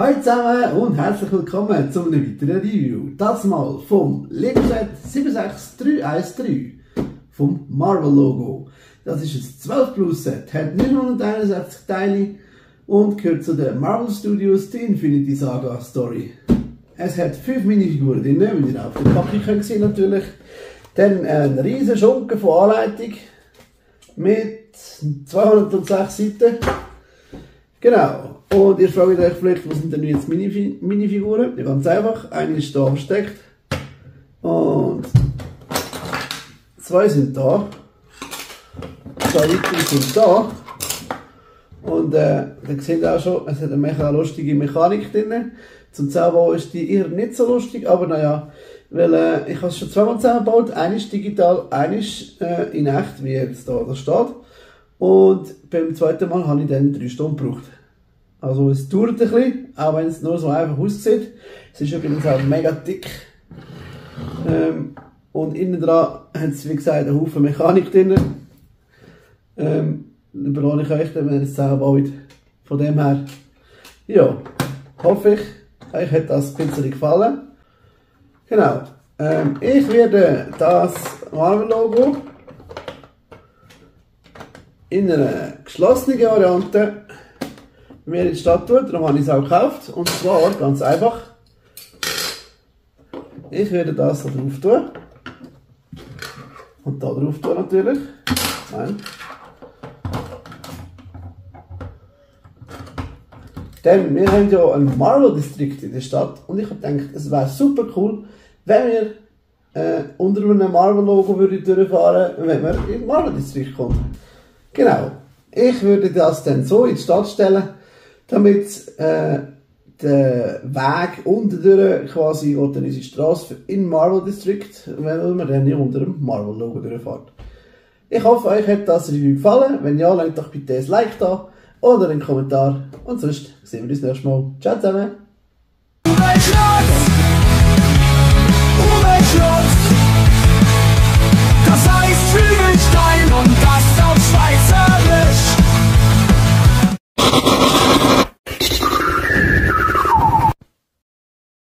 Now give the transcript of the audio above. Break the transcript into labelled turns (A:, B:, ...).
A: Hallo zusammen und herzlich willkommen zu einem weiteren Review. Das mal vom Lego Set 76313 vom Marvel Logo. Das ist ein 12 Plus Set, hat 961 Teile und gehört zu den Marvel Studios, die Infinity Saga Story. Es hat 5 Minifiguren drin, wie ihr auf der Packung könnt sehen natürlich. Dann ein riesen Schunken von Anleitung mit 206 Seiten. Genau. Und ihr fragt euch vielleicht, was sind denn jetzt Minifiguren? Ja, ganz einfach. Eine ist da versteckt. Und 2 sind da. 2 weitere sind da. Und ihr seht auch schon, es hat eine lustige Mechanik drin. Zum Zusammenbauen ist die eher nicht so lustig, aber naja, weil ich habe es schon zweimal zusammengebaut. Eine ist digital, eine ist in echt, wie jetzt da steht. Und beim zweiten Mal habe ich dann 3 Stunden gebraucht. Also es dauert ein bisschen, auch wenn es nur so einfach aussieht. Es ist übrigens auch mega dick. Und innen dran haben sie, wie gesagt, einen Haufen Mechanik drin. Überlasse ich euch dann, wenn ihr es zusammenbaut. Von dem her, ja, hoffe ich, euch hat das ein bisschen gefallen. Genau. Ich werde das Marvel-Logo in einer geschlossenen Variante mir in die Stadt tun, darum habe ich es auch gekauft. Und zwar ganz einfach. Ich werde das da drauf tun. Und da drauf tun natürlich. Nein. Denn wir haben ja einen Marvel-Distrikt in der Stadt und ich habe gedacht, es wäre super cool, wenn wir unter einem Marvel-Logo durchfahren würden, wenn wir in den Marvel-Distrikt kommen. Genau. Ich würde das dann so in die Stadt stellen, damit der Weg unten durch quasi, oder unsere Straße in Marvel District, wenn wir dann unter dem Marvel-Logo durchfahren. Ich hoffe, euch hat das Review gefallen. Wenn ja, lasst doch bitte ein Like da oder einen Kommentar. Und sonst sehen wir uns nächstes Mal. Ciao zusammen!
B: Umweltschutz, das heißt